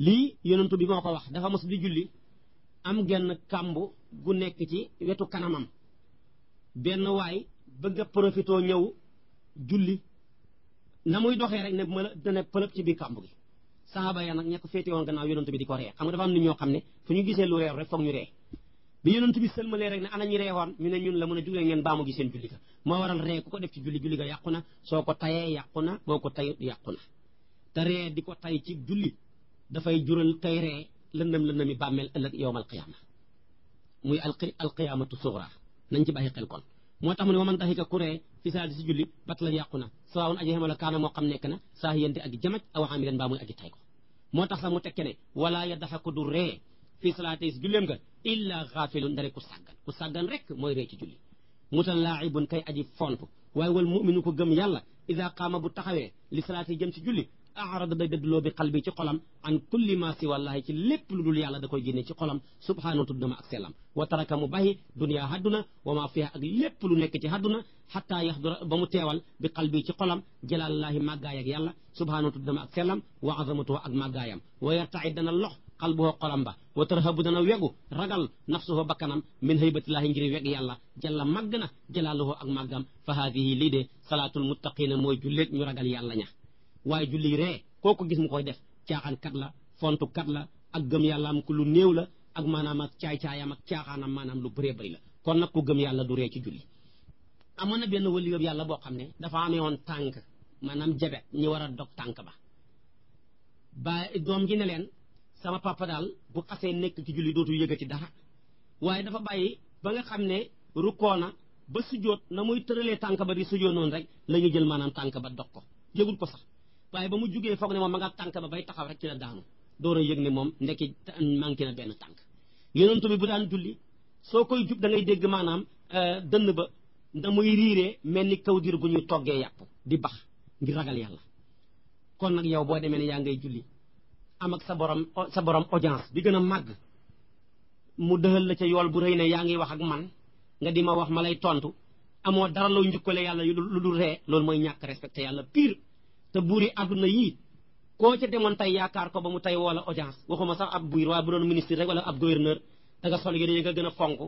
lii yonentu bi moo ko wax dafa mos di julli am genn kàmb gu nekk ci wetu kanamam benn waay bëgg a profitoo ñëw julli na muy doxee rek ne ma la dana pëlëb ci biir kàmb gi saxaaba ya nag ña ko féete woon gannaaw yonent bi di ko ree xam nga dafa am nit ñoo xam ne fu ñu gisee lu reew rek foog ñu ree bi yonent bi sëlmalee rek ne ana ñu reewoon ñu ne ñun la mën a jugee ngeen baamu gi seen julli ga moo waral ree ku ko def ci julli ga yàqu na soo ko tayee yàqu na boo ko tayut yàqu na te ree di ko tay ci julli dafay jural kay ree lëndami bàmmeel ëllëg yowmal qiyaama muy alqiyaamatu sugra nañ ci bàyyi xel kon moo tax mu ne waman daxika ku ree fi salaati si julli batala yàqu na sawaawun aji xamala kaana moo xam nekk na saa yente aji jamaj aw amilan mbaa muy aji tay ko moo tax sax mu tekke ne wala yadaxaku du ree fi salaati si julleem nga illa xaafilun ndare ku sàggan rek mooy ree ci julli mutalaa'ibun kay aji fontu waaye wal mu'minu ko gëm yàlla ida qaama bu taxawee li salaati jëm ci julli arada day dëddloo bi xalbi ci xolam an kulli ma si wallahi ci lépp lu dul yàlla da koy génne ci xolam subhaanahu tudd na ma ak sellam wa taraka mu bàyyi duniyaa hadduna wa ma fiha ak lépp lu nekk ci hadduna xataa yaxdura ba mu teewal bi xalbi ci xolam jalaalullahi màggaay ak yàlla subhaanahu tudd na ma ak sellam wa azamatuhu ak màggaayam wa yarta'i dana lox xalbuhu xolam ba wa tarhabu dana wegu ragal nafsuhu bakkanam min haybatillahi ngir weg yàlla jalla màgg na jalaaluhu ak màggam fa haadihi lii de salaatul muttaqina mooy julleeg ñu ragal yàlla ña waaye julli ree koo ko gis mu koy def caaxaan kat la fontu kat la ak gëm yàlla am ku lu néew la ak maanaam ak caay-caayam ak caaxaanam maanaam lu bëree bëri la kon nag ku gëm yàlla du ree ci julli amoon na benn waliyu yàlla boo xam ne dafa amee woon tànk maanaam jabet ñi war a dog tànk ba doom ji ne leen sama papa daal bu xasee nekk ci julli dootu yëgati dara waaye dafa bàyyi ba nga xam ne rukkoo na ba sujjóot na muy tëralee tànk ba di sujjóot noonu rek la ñu jël maanaam tànk ba dog ko yëgul ko sax waaye ba mu jugee foog ne moom ma nga tànk ba bay taxaw rek ci la daanu door a yëg ne moom ndekki manqué na benn tànk yonentu bi bu daan julli soo koy jub da ngay dégg maanaam dënn ba da muy riiree mel ni kaw dir gu ñuy toggee yàpp di bax ngir ragal yàlla kon nag yow boo demee ne yaa ngay julli am ak sa borom audience bi gën a màgg mu dëxal la ca yool bu rëy ne yaa ngi wax ak man nga di ma wax ma lay tontu amoo dara loo njukkale yàlla lu dul ree loolu mooy ñàkk respecté yàlla pire te buuri àdduna yii koo ca demoon tey yaakaar ko ba mu tey wala audience waxuma sax ab buur waaye bu doon ministre rek wala ab gouverneur da nga sol yére yi nga gën a fonk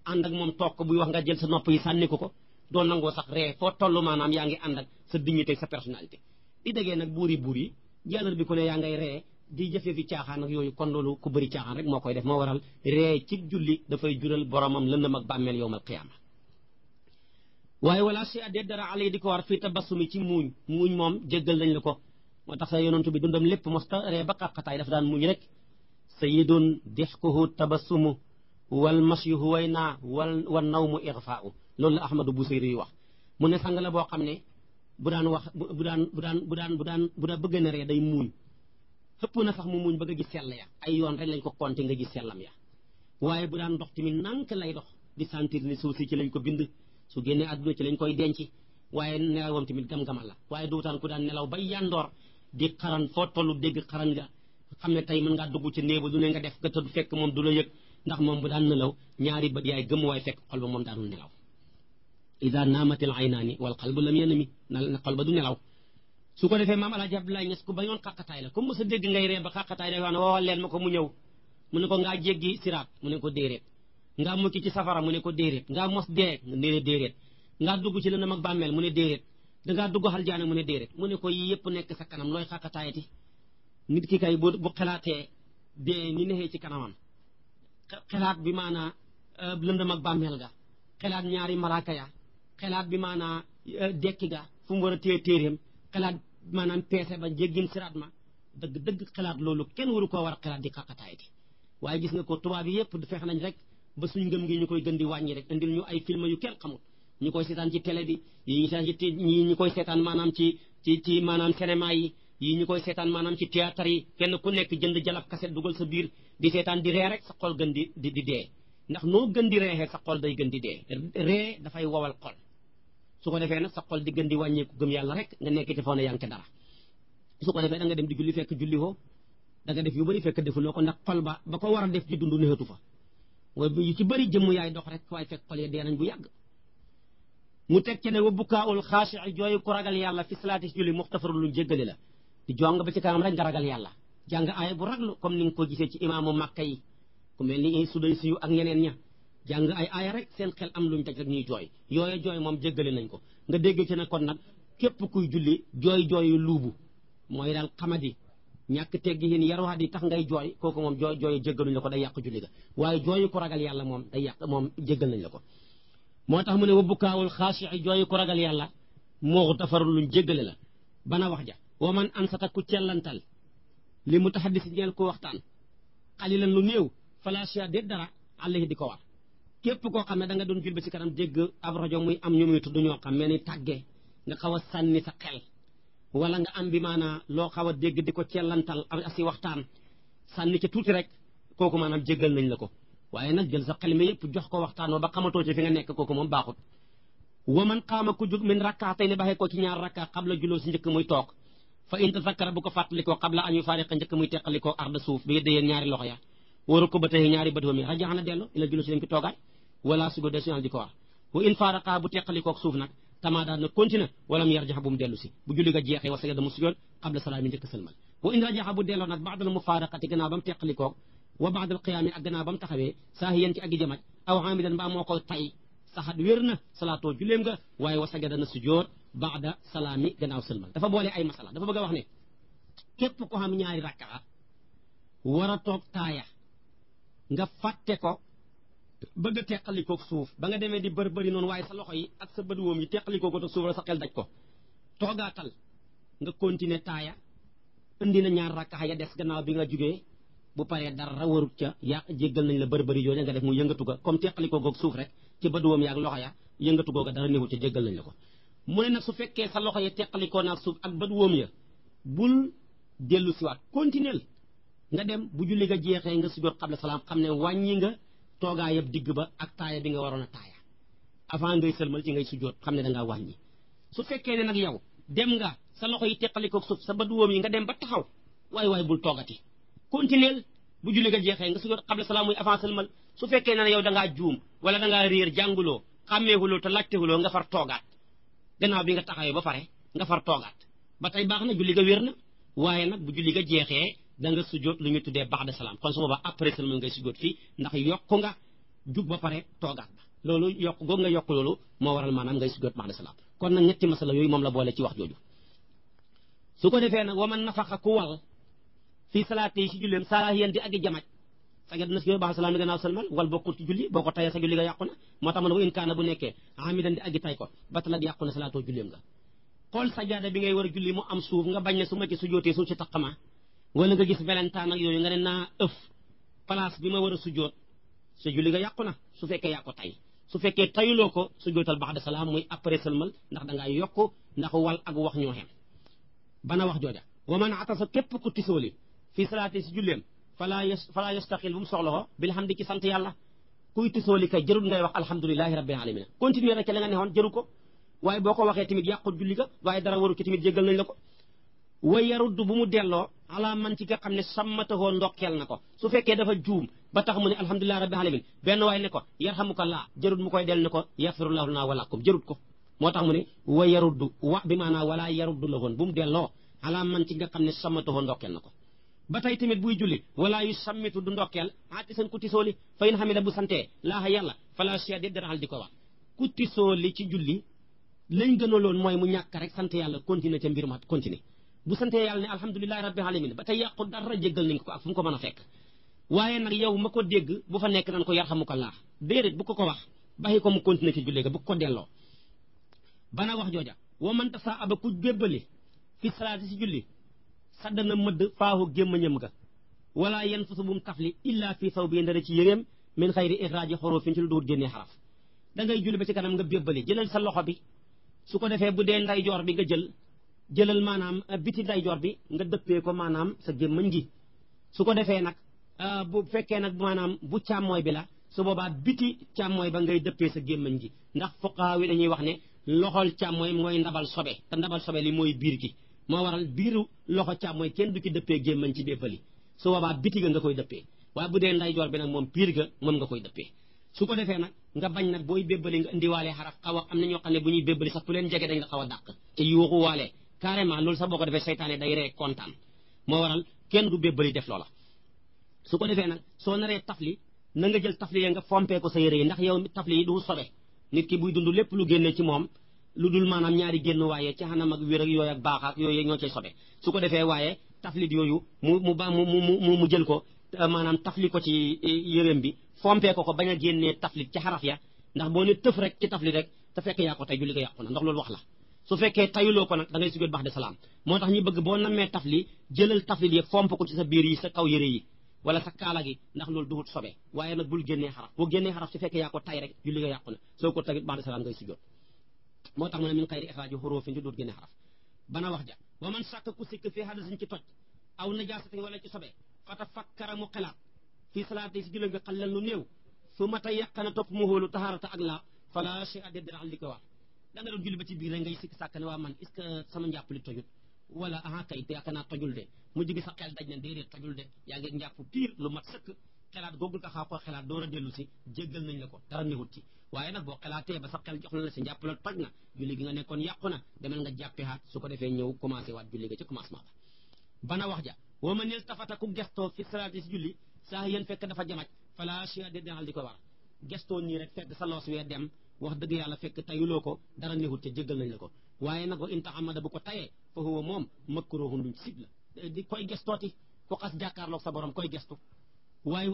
ànd ak moom toog ko buy wax nga jël sa nopp yi sànni ko doo nangoo sax ree foo toll maanaam yaa ngi ànd ak sa dignité sa personnalité di déggee nag buur yi jàllar bi ku ne yaa ngay ree di jëfe fi caaxaan ak yooyu kon loolu ku bëri caaxaan rek moo koy def moo waral ree ci julli dafay jural boromam lëndëm ak bàmmeel yowmal qiyaama waaye wala si adde dara alay di ko war fii tabassumi ci muuñ moom jéggal nañ la ko moo tax sa yonantu bi dundam lépp mosta ree ba xaqataay dafa daan muuñ rek sayyidun dixkuhu tabassumu wal masyuhu way naa wal nawmu irfaau loolu la Ahmadu Busiri yu wax mu ne sang la boo xam ne bu daan wax bu daan bëgg na ree day muuñ xëpp na sax mu muuñ bëgg a gis sell ya ay yoon rek lañ ko compté nga gis sellam ya waaye bu daan dox tamit nànk lay dox di sentir ni suuf si ci lañ ko bind su génnee àdduna ci lañ koy denc waaye nelawam tamit gam-gamal la waaye duutaan ku daan nelaw bay yandoor di xaran foo tollu dégg xaran nga xam ne tey mën ngaa dugg ci néeba du ne nga def ka te du fekk moom du la yëg ndax moom bu daan nelaw ñaari bët yaay gëm waaye fekk xol ba moom daanul nelaw ida naamatil aynaani wal qalbu lam yanami na xol ba du nelaw su ko defee maam Alaaji Abdoulaye Niass ku bañoon xaqataay la comme mos a dégg ngay ree ba xaqataay day wax ne woowal leen ma ko mu ñëw mu ne ko ngaa jéggi siraat mu ne ko déeréet ngaa mucc ci safara mu ne ko déeréet ngaa mos dee ne déeréet ngaa dugg ci lëndëm ak bàmmeel mu ne déeréet dangaa dugg aljaana mu ne déeréet mu ne ko yii yëpp nekk sa kanam looy xaqataayati nit ki kay bu xelaatee dee ni nexee ci kanamam xelaat bi maanaa lëndëm ak bàmmeel ga xelaat ñaari malaaka ya xelaat bi maanaa dekki ga fu mu war a téye téeréem xelaat maanaam peese ba jéggin siraat ma dëgg xelaat loolu kenn waru koo war a xelaat di xaqataayati waaye gis nga ko tubaab yi yëpp fex nañ rek ba suñ ngëm gi ñu koy gën di wàññi rek indil ñu ay film yu kenn xamul ñu koy seetaan ci télé bi yi ñu koy seetaan maanaam ci maanaam cinéma yi ñu koy seetaan maanaam ci théâtre yi kenn ku nekk jënd jalab kaset dugal sa biir di seetaan di ree rek sa xol gën di dee ndax noo gën di reexee sa xol day gën di dee ree dafay wowal xol su ko defee nag sa xol di gën di wàññeeku gëm yàlla rek nga nekk ci foo ne yaa ngi ci dara su ko defee da nga dem di julli fekk julli woo da nga def yu bëri fekk defuloo ko ndax xol ba ko war a def ci dund neexatu fa yu ci bëri jëmm yaay dox rek waaye fekk xol ya dee nañ bu yàgg mu teg ci ne wa bukaaul xaasi jooyu ku ragal yàlla fi salaati julli muxtafarul lu jéggale la di jong ba ci kanam rek nga ragal yàlla jàng aaya bu raglu comme ni nga ko gisee ci imaamu Makka yi ku mel ni suday siyu ak ñeneen ña jàng ay aaya rek seen xel am luñ daj rek ñuy jooy yooye jooy moom jéggale nañ ko nga dégg ci ne kon nag képp kuy julli jooyu luubu mooy daal xamadi ñàkk teggi yéen yarwaat yi tax ngay jooy kooku moom jooyu jéggaluñ la ko day yàq julli ga waaye jooyu ku ragal yàlla moom day yàq moom jéggal nañ la ko moo tax mu ne wa bukkaawul xaasi jooyu ku ragal yàlla moo tafarul luñ jéggale la bana wax ja wa man ansata ku cellantal li mutahaddis ñeel ko waxtaan xalilan lu néew falasia déet dara àllahi di ko war képp koo xam ne da nga doon jul ba ci kanam dégg ab rajo muy am ñu muy tudd ñoo xam mel ni tàggee nga xaw a sànni sa xel wala nga am bi maanaa loo xaw a dégg di ko cellantal am asi waxtaan sànni ca tuuti rek kooku maanaam jéggal nañ la ko waaye nag jël sa xel mi yëpp jox ko waxtaan wa ba xamatoo ci fi nga nekk kooku moom baaxut wa man qaama ku jug min rakkaatay ne baxee ko ci ñaar rakka xabla juloo si njëkk muy toog fa in tazakkara bu ko fàttalikoo xabla an yufaariqa njëkk muy teqalikoo arda suuf bi yedde yéen ñaari loxo ya waru ko ba tey ñaari bët mi rajaxana dellu ila juloo si dañ ko toogaay wala sugo de di ko war wa in faaraqa bu teqalikook suuf nag tamaa daan na continue wala mu yarjaxa bu mu dellu si bu julli ga jeexee wa sajada mu sujjoon xabla salaami njëkk sëlmal wa in rajaxa bu delloo nag baadal mufaaraqati gannaaw ba mu teqalikook wa baadal qiyaami ak gannaaw ba mu taxawee saahiyan ci agi jamaj aw amidan mbaa moo ko tay saxat wér na salaatoo julleem nga waaye wa sajada na sujjoon baada salaami gannaaw sëlmal dafa boole ay masala dafa bëgg a wax ne képp ko xam ñaari rakkaa war a toog taaya nga fàtte ko bëgg a teqalikook suuf ba nga demee di bëri noonu waaye sa loxo yi ak sa bët woom yi teqalikoo ko te suuf la sa xel daj ko toogaatal nga continuer taaya indi na ñaar rakkaa ya des gannaaw bi nga jugee bu paree dara warut ca yàq jéggal nañ la bëri yooyu nga def mu yëngatu ga comme teqalikoo goog suuf rek ci bët woom yaag loxo ya yëngatu googa dara néewut ca jéggal nañ la ko mu ne nag su fekkee sa loxo ya teqalikoo naag suuf ak bët woom ya bul dellu siwaat continuel nga dem bu julli nga jeexee nga sujjóot xabla salaam xam ne wàññi nga toogaa yëpp digg ba ak taaya bi nga waroon a taaya avant ngay sëlmal ci ngay sujjóot xam ne dangaa wàññi su fekkee ne nag yow dem nga sa loxo yi teqalikook suuf sa bët woom yi nga dem ba taxaw waay bul toogati continuel bu julli nga jeexee nga sujjóot xabla salaam muy avant sëlmal su fekkee ne yow dangaa juum wala dangaa réer jànguloo xàmmeehuloo te laajtehuloo nga far toogaat gannaaw bi nga taxawee ba pare nga far toogaat ba tey baax na julli ga wér na waaye nag bu julli ga jeexee da nga sujjóot lu ñu tuddee ba'da salaam kon su boobaa après seulement ngay sujjóot fii ndax yokku nga jug ba pare toogaat ba loolu yokk googu nga yokk loolu moo waral maanaam ngay sujjóot ba'da salaam kon nag ñetti masala yooyu moom la boole ci wax jooju su ko defee nag waman nafaxa ku wal fii salaati yi si julleem saahiyan di agi jamaj saget na si yow baax salaam ni gannaaw salmal wal bokkul ci julli boo ko tayee sa julli nga yàqu na moo tax ma ne wa in kaana bu nekkee amidan di agi tay ko batalat yàqu na salaatoo julleem nga xool sajaada bi ngay war a julli mu am suuf nga bañ ne su ma ci sujootee suuf si taqama wala nga gis melentaan ak yooyu nga ne naa ëf place bi ma war a sujoot sa julli nga yàqu na su fekkee yaa ko tay su fekkee tayuloo ko sujootal ba'da salaam muy après salmal ndax da ngaa yokk ndax wal ak wax ñoo xem bana wax jooja wa man atasa képp ku tisooli fii salaati si julleem fala yastaqil bu mu soxloo bil hamdi ci sant yàlla kuy tisooli kay jërul ngay wax alhamdulilahi rabbil alamin continuer rek la nga neexoon jëru ko waaye boo ko waxee tamit yàqul julli ga waaye dara waru ci tamit jéggal nañ la ko wa yaruddu bu mu delloo ala man ci nga xam ne sàmmatahoo ndokkeel na ko su fekkee dafa juum ba tax mu ne alhamdulilahi rabbil alamin benn waaye ne ko yarhamukallah jërut mu koy del ne ko yaxfirullahu lana wa lakum jërut ko moo tax mu ne wa yaruddu wa bi maanaam wala yaruddu la woon bu mu delloo ala man ci nga xam ne sàmmatahoo ndokkeel na ko ba tey tamit buy julli wala yu sammitu du ndokkeel ati seen ku tisooli fa in hamida bu santee laaxa yàlla fala shia de daraxal di ko wax ku tisooli ci julli lañ gënaloon mooy mu ñàkk rek sant yàlla continuer ca mbir ma continuer bu santee yàlla ne alhamdulilahi rabbil alamin ba tey yàqu dara jéggal nañ ko ak fu mu ko mën a fekk waaye nag yow ma ko dégg bu fa nekk nan ko yarhamukallah déedéet bu ko wax baxi ko mu continuer ci julli ga bu ko delloo bana wax jooja wa man tasa aba ku bébbali fi salaati si julli saddana mëdd faahu gémmañam ga wala yen fasu bu mu tafli illa fii saw bi ndara ci yëreem min xayri ixraaji xorofin ci lu duwut génnee xaraf da ngay julli ba ci kanam nga bébbali jëlal sa loxo bi su ko defee bu dee ndeyjoor bi nga jëlal maanaam biti ndeyjoor bi nga dëppee ko maanaam sa gémmañ gi su ko defee nag bu fekkee nag maanaam bu càmmooy bi la su boobaa biti càmmooy ba ngay dëppee sa gémmañ gi ndax fuqahaa yi dañuy wax ne loxol càmmooy mooy ndabal sobe te ndabal sobe li mooy biir gi moo waral biiru loxo càmmooy kenn du ci dëppee gémmañ ci bébbali su boobaa biti ga nga koy dëppee waaye bu dee ndeyjoor bi nag moom piir ga moom nga koy dëppee su ko defee nag nga bañ nag booy bébbali nga indiwaalee xaraf xaw a am na ñoo xam ne bu ñuy bébbali sax ku leen jege dañ la xaw a dàq te yuuxu waalee carrément loolu sax boo ko defee seytaane day ree kontaan moo waral kenn du bébbali def loola su ko defee nag soo naree tafli na nga jël tafli ya nga fompee ko sa yére yi ndax yow tafli yi du sobe nit ki buy dund lépp lu génnee ci moom lu dul maanaam ñaari génn waaye ci xanam ak wér ak yooyu ak baax ak yooyu ñoo cay sobe su ko defee waaye taflit yooyu mu jël ko maanaam tafli ko ci yéreem bi fompee ko bañ a génnee taflit ci xaraf ya ndax boo ne tëf rek ci taflit rek te fekk yaa ko tey julli nga yàqu na ndax loolu wax la su fekkee tayuloo ko nag da ngay sujjóot ba'da salaam moo tax ñu bëgg boo nammee tafli jëlal taflit yi fomp ko ci sa biir yi sa kaw yére yi wala sa kaala gi ndax loolu duhut sobe waaye nag bul génnee xaraf boo génnee xaraf su fekkee yaa ko tay rek julli nga yàqu na soo ko tagit ba'da salaam ngay sujjóot moo tax mu ne min xayri ixraaji xuruufin ci duut génne xaraf bana wax ja wa man sàkk ku sikk fii hadasin ci toj aw najaasatin wala ci sobe fata fakkara mu xelaat fii salaati si julli nga xallal lu néew su ma tay yàqana topp mu hóolu taxaarata ak laa fala che adde daraxal li ko wax da nga doon julli ba ci biir rek ngay sikk sàkk ne waa man est ce que sama njàpp li tojut wala aha kay te yaakaar naa tojul de mu jigi sa xel daj na déedéet tojul de yaa ngi njàpp piir lu mat sëkk xelaat googu nga xaa ko xelaat door a dellu si jéggal nañ la ko dara newut ci waaye nag boo xelaatee ba sa xel jox na la si njàpp la toj na julli gi nga nekkoon yàqu na demel nga jàppeaat su ko defee ñëw commencé waat julli ga ci commencement ba bana wax ja wa man iltafata ku gestoo fi salaati si julli saa yéen fekk dafa jamaj fala chia de denal di ko war gestoo nii rek fekk sa loos wee dem wax dëgg yàlla fekk tayuloo ko dara newut te jéggal nañ la ko waaye nag wa in tahamada bu ko tayee fa huwa moom makruhun luñ sib la di koy gestooti ku xas jàkkaarloog sa borom koy gestu waaye